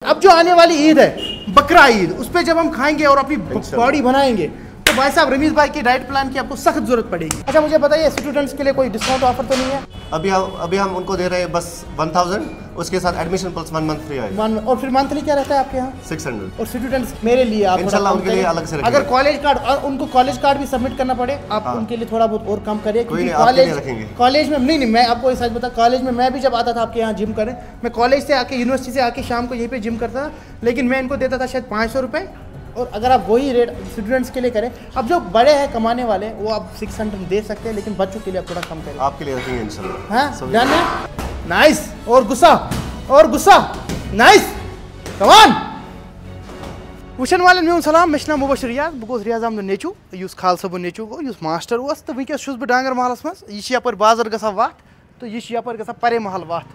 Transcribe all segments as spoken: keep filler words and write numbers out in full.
अब जो आने वाली ईद है, बकरा ईद, उस पे जब हम खाएंगे और अपनी बॉडी बनाएंगे, तो भाई साहब, रमीज भाई की डाइट प्लान की आपको सख्त जरूरत पड़ेगी। अच्छा, मुझे बताइए, स्टूडेंट्स के लिए कोई डिस्काउंट ऑफर तो नहीं है? अभी हम अभी हम उनको दे रहे हैं बस वन थाउजेंड, उसके साथ admission plus one month free आएगा। वन और फिर मंथली क्या रहता है आपके यहाँ? Six hundred. और स्टूडेंट्स मेरे लिए आप थोड़ा इंशाल्लाह कम उनके लिए करें। अलग से रखेंगे। अगर कॉलेज कार्ड और उनको कॉलेज कार्ड भी सबमिट करना पड़े, आप हाँ। उनके लिए थोड़ा बहुत और कम करें, कोई क्योंकि नहीं, आपके लिए कॉलेज रखेंगे। कॉलेज में नहीं नहीं मैं आपको एक सच बता, कॉलेज में मैं भी जब आता था आपके यहाँ जिम करने, मैं कॉलेज से आके, यूनिवर्सिटी से आके शाम को यहीं पे जिम करता था, लेकिन मैं इनको देता था शायद पाँच सौ रुपये। और अगर आप वही रेट स्टूडेंट्स के लिए करें, अब जो बड़े हैं कमाने वाले, वो आप सिक्स हंड्रेड दे सकते हैं, लेकिन बच्चों के लिए आप थोड़ा कम करें। आपके लिए रखेंगे इंशाल्लाह। हाँ, डन है। नाइस। और गुस्सा, और गुस्सा। नाइस। कमान। وٕچھن والٮ۪ن میون سلام، مےٚ چھُ ناو مُبشِر ریاض، بہٕ گوٚوُس ریاض احمدُن نیٚچوٗ، یُس خال صٲبُن نیٚچوٗ گوٚو، یُس ماسٹر اوس، تہٕ وٕنکیٚس چھُس بہٕ ڈانگر محلَس منٛز۔ یہِ چھِ یَپٲرۍ بازر گژھان وَتھ، تہٕ یہِ چھِ یَپٲرۍ گژھان پَرے محل وَتھ۔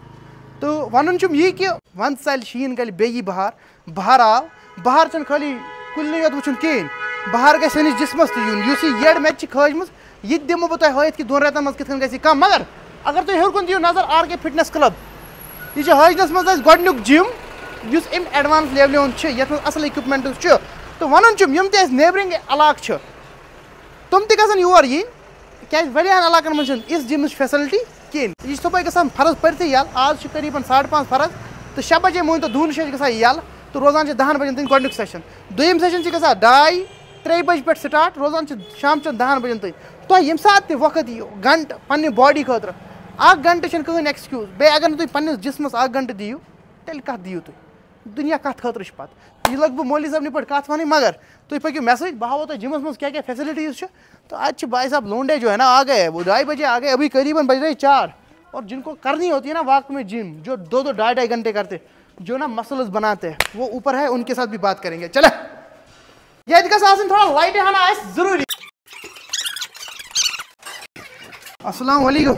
تہٕ وَنُن چھُم یی کہِ وَندٕ ژَلہِ، شیٖن گَلہِ، بیٚیہِ یی بہار۔ بہار آو، بہار چھُنہٕ خٲلی کُلنٕے یوت وٕچھُن کِہیٖنۍ، بہار گژھِ سٲنِس جِسمَس تہِ یُن۔ یُس یہِ یٔڈ مےٚ تہِ چھِ کھٲجمٕژ، یہِ تہِ دِمو بہٕ تۄہہِ ہٲیِتھ کہِ دۄن رٮ۪تَن منٛز کِتھ کٔنۍ گژھِ یہِ کَم۔ مگر اگر تُہۍ ہیوٚر کُن دِیِو نظر، آر کے فٹنس کلب، یہِ چھِ حٲجنَس منٛز اَسہِ گۄڈٕنیُک جِم، یُس اَمہِ ایڈوانس لیولہِ ہُنٛد چھُ، یَتھ منٛز اَصٕل اِکوِپمٮ۪نٛٹٕس چھُ۔ تہٕ وَنُن چھُم، یِم تہِ اَسہِ نیبرِنٛگ علاقہٕ چھِ، تِم تہِ گژھن یور یِنۍ، کیٛازِ واریاہَن علاقَن منٛز چھِنہٕ یِژھ جِمٕچ فیسَلٹی کِہیٖنۍ۔ یہِ چھِ صُبحٲے گژھان فرٕض پٔرِتھٕے یَلہٕ، آز چھِ قریٖباً ساڑٕ پانٛژھ فرٕض، تہٕ شےٚ بَجے مٲنۍ تو دوٗنہٕ شےٚ چھِ گژھان یَلہٕ، تہٕ روزان چھِ دَہَن بَجَن تام گۄڈٕنیُک سیشن۔ دوٚیِم سیشن چھِ گژھان ڈاے، ترٛیٚیہِ بَجہِ پٮ۪ٹھ سٹارٹ، روزان چھِ شام چٮ۪ن دَہَن بَجَن تام۔ تۄہہِ ییٚمہِ ساتہٕ تہِ وقت یِیو، گھنٹہٕ پننہِ باڈی خٲطرٕ، اکھ گھنٹہٕ چھُنہٕ کٕہٕنۍ ایکسکیوز۔ بیٚیہِ اگر نہٕ تُہۍ پننِس جسمس اکھ گھنٹہٕ دِیِو، تیٚلہِ کتھ دِیِو تُہۍ؟ دُنیا کتھ خٲطرٕ چھُ پتہٕ؟ یہِ لگہٕ بہٕ مولوی صٲبنہِ پٲٹھۍ کتھ ونٕنۍ، مگر تُہۍ پٔکِو مےٚ سۭتۍ، بہٕ ہاوو تۄہہِ جمس منٛز کیٛاہ کیٛاہ فیسلٹیٖز چھِ۔ تو اتہِ چھِ بھائی صاحب لونڈے جو ہے نا، آ گئے، وہ ڈھائی بجے آ گئے، ابھی قریباً بج رہے چار۔ اور جن کو کرنی ہوتی ہے نا واک میں جم، جو دو دو ڈھائی ڈھائی گھنٹے کرتے، جو نا مسلز بناتے ہیں، وہ اوپر ہے، ان کے ساتھ بھی بات کریں گے۔ چلے۔ ییٚتہِ گژھِ آسٕنۍ تھوڑا لایٹہِ ہنا آسہِ ضروٗری۔ السلام علیکم۔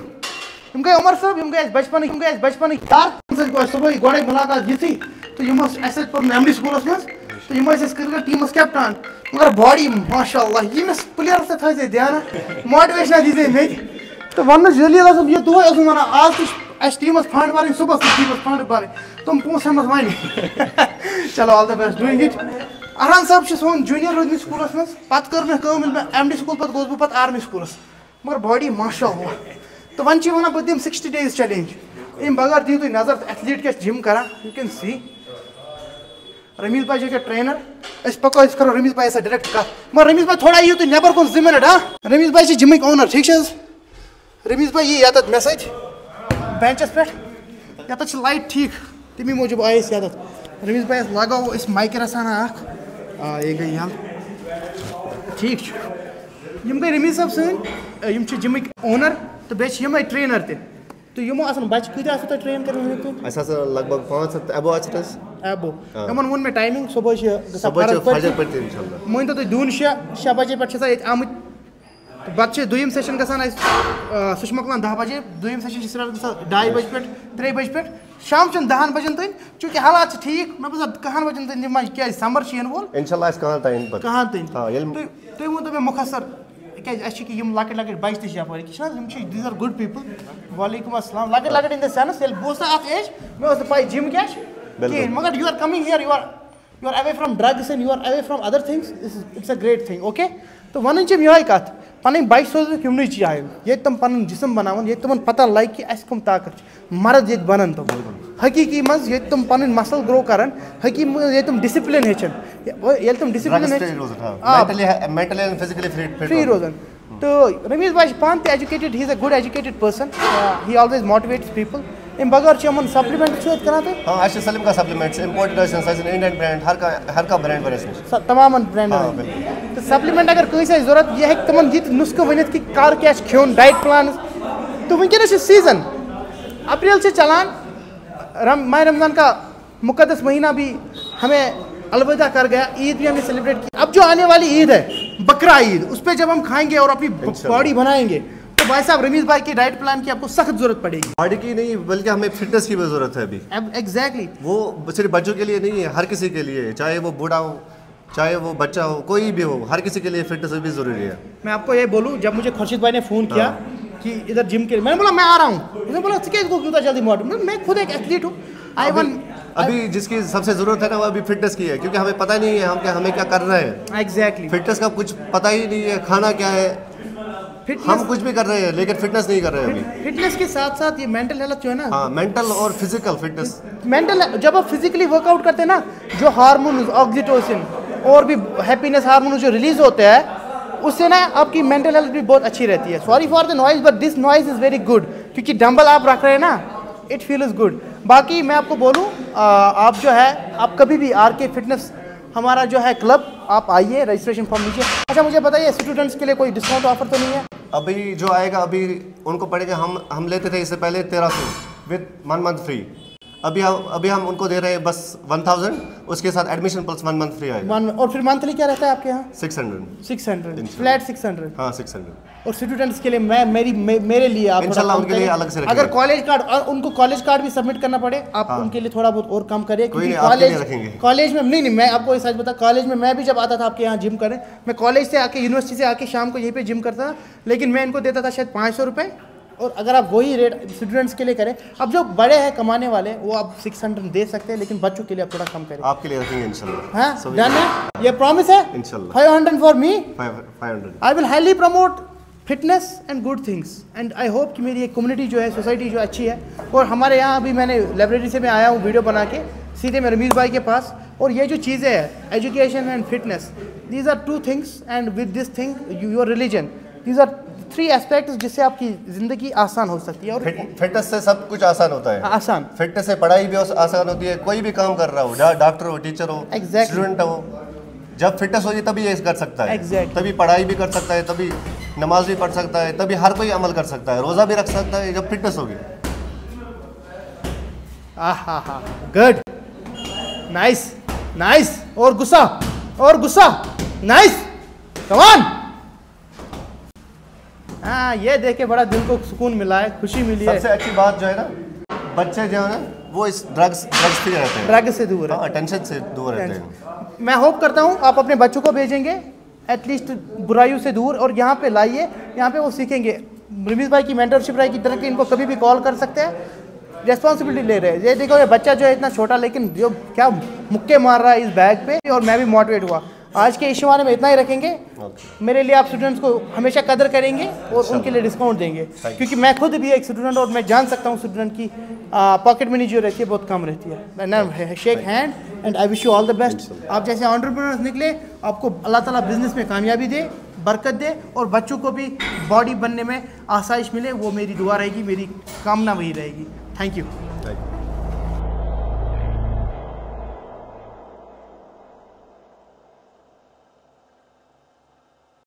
یِم گٔے عمر صٲب، یِم گٔے اَسہِ بچپنٕکۍ، یِم گٔے اَسہِ بچپنٕکۍ یار۔ یِم سۭتۍ گوٚو اَسہِ صُبحٲے گۄڈَے مُلاقات یِتھٕے، تہٕ یِم ٲسۍ اَسہِ سۭتۍ پوٚرمُت ایم ڈی سکوٗلَس منٛز، تہٕ یِم ٲسۍ اَسہِ کرکٹ ٹیٖمَس کیپٹن۔ مگر باڈی ماشاء اللہ، ییٚمِس پٕلیرَس تہِ تھٲیزِ دھیان، موٹیویشن دیٖزِ مےٚ تہِ۔ تہٕ وَننَس جلیٖل اوسُم یہِ دۄہَے اوسُم وَنان، آز تہِ چھُ اَسہِ ٹیٖمَس فنڈ بَرٕنۍ، صُبحَس تہِ ٹیٖمَس فنڈ بَرٕنۍ، تِم پونٛسہٕ ہٮ۪مَس وۄنۍ۔ چلو، all the best doing it۔ Arhan صٲب چھِ سون جوٗنیر روٗدمٕتۍ سکوٗلَس منٛز۔ پَتہٕ کٔر مےٚ کٲم، ییٚلہِ مےٚ ایم ڈی سکوٗل پَتہٕ گوس بہٕ پَتہٕ آرمی سکوٗلَس۔ مگر باڈی ماشاء اللہ۔ تہٕ وۄنۍ چھِ یہِ وَنان بہٕ دِمہٕ سِکِسٹی ڈیز چیلنج۔ اَمہِ بغٲر دِیِو تُہۍ نظر تہٕ ایتھلیٖٹ کیٛاہ چھِ جِم کَران، you can see۔ رمیٖز بھائی چھِ ییٚکیٛاہ ٹرٛینَر۔ أسۍ پَکو، أسۍ کَرو رمیٖز بھائی سۭتۍ ڈایریکٹ کَتھ۔ مگر رمیٖز بھائی، تھوڑا یِیِو تُہۍ نٮ۪بَر کُن زٕ مِنَٹ، ہا؟ رمیٖز بھائی چھِ جِمٕکۍ اونَر، ٹھیٖک چھِ حظ؟ رمیٖز بھائی یی یَتَتھ مےٚ سۭتۍ بینچَس پٮ۪ٹھ۔ یَتَتھ چھِ لایِٹ ٹھیٖک، تَمی موٗجوٗب آیہِ أسۍ یَتَتھ۔ رمیٖز بھائی، أسۍ لَگاوو أسۍ مایِکہٕ رَژھا ہنا اَکھ۔ آ، یہِ گٔے یَلہٕ۔ ٹھیٖک چھُ۔ یِم گٔے رمیٖز صٲب سٲنۍ، یِم چھِ جِمٕکۍ اونَر تہٕ بیٚیہِ چھِ یِمَے ٹرٛینَر تہِ۔ تہٕ یِمو آسَن بَچہِ کۭتیٛاہ آسَن تۄہہِ ٹرٛین کَران وٕنیُک تام؟ اَسہِ ہسا لگ بگ پانٛژھ ہَتھ تہٕ ابو آسہِ اَسہِ۔ ایبو۔ آ۔ یِمَن ووٚن مےٚ ٹایمِنٛگ، صُبحٲے چھِ گژھان صُبحٲے چھِ فرض پٔرِتھ۔ فجر پٔرِتھ، اِنشاءاللہ۔ مٲنۍ تو تُہۍ، دوٗنہٕ شےٚ، شےٚ بَجے پٮ۪ٹھ چھِ آسان ییٚتہِ آمٕتۍ۔ تہٕ پَتہٕ چھِ دوٚیِم سیشن گژھان اَسہِ، آ، سُہ چھُ مۄکلان دَہ بَجے۔ دوٚیِم سیشن چھِ سٹارٹ گژھان ڈاے بَجہِ پٮ۪ٹھ، ترٛیٚیہِ بَجہِ پٮ۪ٹھ، شام چٮ۪ن دَہَن بَجَن تام۔ چوٗنٛکہِ حالات چھِ ٹھیٖک، مےٚ باسان کَہَن بَجَن تام دِمہٕ وۄنۍ، کیٛازِ سمر چھِ یِنہٕ وول۔ اِنشاءاللہ آسہِ کَہَن تام پَتہٕ۔ کَہَن تام۔ آ، ییٚلہِ تُہۍ، تُہۍ ؤنۍ تو مےٚ مُختصر، کیٛازِ اَسہِ چھِ کہِ یِم لۄکٕٹۍ لۄکٕٹۍ بَچہٕ تہِ چھِ یَپٲرۍ، کہِ چھِنہٕ حظ، یِم چھِ، these are good people۔ وعلیکم السلام۔ لۄکٕٹۍ لۄکٕٹۍ in the sense، ییٚلہِ بہٕ اوسُس نا اَتھ ایج، مےٚ ٲس نہٕ پَے جِم کیٛاہ چھِ کِہیٖنۍ۔ مگر you are coming here, you are You are away from drugs and you are away from other things. It's, it's a great thing, okay? تو وَنٕنۍ چھِ یِم یِہوٚے کَتھ، پَنٕنۍ بَچہِ سوزوکھ یِمنٕے جایَن، ییٚتہِ تِم پَنُن جسم بَناوَن، ییٚتہِ تِمَن پَتہ لَگہِ کہِ اَسہِ کَم طاقت چھِ۔ مرد ییٚتہِ بَنَن تِم۔ حقیٖقی منٛز ییٚتہِ تِم پَنٕنۍ muscle grow کَرَن، حقیٖقی منٛز ییٚتہِ تِم discipline ہیٚچھَن۔ ییٚلہِ تِم discipline ڈرگس ہیٚچھَن، تہِ روزان، ہاں۔ آ، mentally, mentally and physically fit, fit free روزان۔ تو رمیٖز بھائی چھِ پانہٕ تہِ educated, he is a good educated person, he always motivates people. اَمہِ بغٲر چھِ یِمَن supplement چھِ أتھۍ کَران تُہۍ؟ ہاں، اَسہِ چھِ سٲلِم کانٛہہ سپلمنٹ، اِمپورٹڈ ٲسِن، سُہ ٲسِن اِنڈین برینڈ، ہر کانٛہہ، ہر کانٛہہ برینڈ بَنہِ اَسہِ نِش۔ سَ-، تمامَن برینڈَن آ، ہٕنٛدۍ۔ بِلکُل۔ تہٕ supplement اگر کٲنٛسہِ آسہِ ضوٚرَتھ، یہِ ہیٚکہِ تِمَن یہِ تہِ نُسخہٕ ؤنِتھ کہِ کَر کیٛاہ چھِ کھیوٚن، ڈایٹ پٕلانٕز۔ تہٕ وٕنکیٚنَس چھِ سیٖزَن، اپریل چھِ چَلان، رم-، ماہِ رمضان کا مقدس مہینہ بھی ہمیں الوداع کر گیا، عید بھی ہمیں سیلیبریٹ کی۔ اب جو آنے والی عید ہے، بکرا عید، اس پہ جب ہم کھائیں گے اور اپنی باڈی بنائیں گے، تو بھائی صاحب، رمیز بھائی کی ڈائٹ پلان کی آپ کو سخت ضرورت پڑے گی۔ باڈی کی نہیں، بلکہ ہمیں فٹنس کی بھی ضرورت ہے ابھی۔ ایگزیکٹلی۔ وہ صرف بچوں کے لیے نہیں ہے، ہر کسی کے لیے، چاہے وہ بوڑھا ہو، چاہے وہ بچہ ہو، کوئی بھی ہو، ہر کسی کے لیے فٹنس بھی ضروری ہے۔ میں آپ کو یہ بولوں، جب مجھے خورشید بھائی نے فون کیا کہ ادھر جم کے لیے، میں نے بولا میں آ رہا ہوں۔ اس نے بولا، "ژٕ کیٛازِ گوٚو یوٗتاہ جلدی ماڈرن؟" میں، میں خود ایک ایتھلیٹ ہوں، آئی ون अभी जिसकी सबसे जरूरत है ना, वो अभी फिटनेस की है, क्योंकि हमें पता नहीं है हम क्या, हमें क्या कर रहे हैं। एग्जैक्टली। फिटनेस का कुछ पता ही नहीं है, खाना क्या है। हम कुछ भी कर रहे हैं लेकिन फिटनेस नहीं कर रहे अभी। फिटनेस के साथ साथ ये मेंटल हेल्थ जो है ना, हाँ, मेंटल और फिजिकल फिटनेस। मेंटल, जब आप फिजिकली वर्कआउट करते हैं ना, जो हार्मोन, ऑक्सीटोसिन और भी हैप्पीनेस हार्मोन जो रिलीज होते हैं, उससे ना आपकी मेंटल हेल्थ भी बहुत अच्छी रहती है। Sorry for the noise, but this noise is very good, क्योंकि डंबल आप रख रहे हैं ना, it feels good. बाकी मैं आपको बोलूँ, आ, आप जो है, आप कभी भी आर के फिटनेस, हमारा जो है क्लब, आप आइए, रजिस्ट्रेशन फॉर्म लीजिए। अच्छा, मुझे बताइए, स्टूडेंट्स के लिए कोई डिस्काउंट ऑफर तो नहीं है? अभी जो आएगा, अभी उनको पड़ेगा, हम हम लेते थे इससे पहले तेरह सौ with one month free। अभी हम अभी हम उनको दे रहे हैं बस वन थाउजेंड, उसके साथ admission plus one month free आएगा। वन, और फिर मंथली क्या रहता है आपके यहाँ? Six hundred. सिक्स हंड्रेड, इंशाल्लाह। Flat six hundred. हाँ, सिक्स हंड्रेड। और स्टूडेंट्स के लिए मैं मेरी मे, मेरे लिए आप थोड़ा इंशाल्लाह कम उनके लिए करें। अलग से रखेंगे। अगर कॉलेज कार्ड, और उनको कॉलेज कार्ड भी सबमिट करना पड़े, आप हाँ। उनके लिए थोड़ा बहुत और कम करें, कोई क्योंकि नहीं, आपके लिए कॉलेज रखेंगे। कॉलेज में नहीं नहीं मैं आपको ये सच बता, कॉलेज में मैं भी जब आता था आपके यहाँ जिम करने, मैं कॉलेज से आके, यूनिवर्सिटी से आके शाम को यहीं पे जिम करता था, लेकिन मैं इनको देता था शायद पाँच सौ रुपये। और अगर आप वही रेट स्टूडेंट्स के लिए करें, अब जो बड़े हैं कमाने वाले, वो आप सिक्स हंड्रेड दे सकते हैं, लेकिन बच्चों के लिए आप थोड़ा कम करें। आपके लिए रखेंगे इंशाल्लाह। हाँ, सभी डन है, ये प्रॉमिस है। इंशाल्लाह। Five hundred for me. Five hundred. I will highly promote fitness and good things, and I hope कि मेरी एक कम्युनिटी जो है, सोसाइटी जो अच्छी है। और हमारे यहाँ अभी मैंने लाइब्रेरी से मैं आया हूँ वीडियो बना के सीधे मैं रमीज़ भाई के पास। और ये जो चीज़ें हैं, education and fitness, these are two things, and with this thing your religion, these are three aspects जिससे आपकी ज़िंदगी आसान हो सकती है। और फिट, फिटनेस से सब कुछ आसान होता है। आसान। फिटनेस से पढ़ाई भी आस- आसान होती है। कोई भी काम कर रहा हो, डा, डॉक्टर हो, टीचर हो, Exactly. स्टूडेंट हो, जब फिटनेस होगी तभी ये कर सकता है। Exactly. तभी पढ़ाई भी कर सकता है, तभी नमाज भी पढ़ सकता है, तभी हर कोई अमल कर सकता है, रोज़ा भी रख सकता है जब फिटनेस होगी। आहा हा, गुड, नाइस, नाइस। और गुस्सा, और गुस्सा, नाइस, कम ऑन। हाँ, ये देख के बड़ा दिल को सुकून मिला है, खुशी मिली है। सबसे अच्छी बात जो है ना, बच्चे जो है ना, वो इस ड्रग्स ड्रग्स फ्री रहते हैं। ड्रग से दूर है। हाँ, टेंशन से दूर रहते हैं। मैं होप करता हूँ आप अपने बच्चों को भेजेंगे एटलीस्ट बुराइयों से दूर, और यहाँ पे लाइए, यहाँ पे वो सीखेंगे। रमीज़ भाई की मेंटरशिप रहेगी, डायरेक्टली इनको कभी भी कॉल कर सकते हैं, रिस्पॉन्सिबिलिटी ले रहे हैं। ये देखो, ये बच्चा जो है इतना छोटा, लेकिन जो क्या मुक्के मार रहा है इस बैग पे, और मैं भी मोटिवेट हुआ। आज के इस शमारे में इतना ही रखेंगे। मेरे लिए आप स्टूडेंट्स को हमेशा कदर करेंगे और उनके लिए डिस्काउंट देंगे, क्योंकि मैं खुद भी एक स्टूडेंट और मैं जान सकता हूँ स्टूडेंट की पॉकेट मनी जो रहती है बहुत कम रहती है। ना, shake hand and I wish you all the best. आप जैसे एंटरप्रेन्योर्स निकले, आपको अल्लाह ताला बिजनेस में कामयाबी दे, बरकत दे, और बच्चों को भी बॉडी बनने में आसाइश मिले, वो मेरी दुआ रहेगी, मेरी कामना वही रहेगी। Thank you.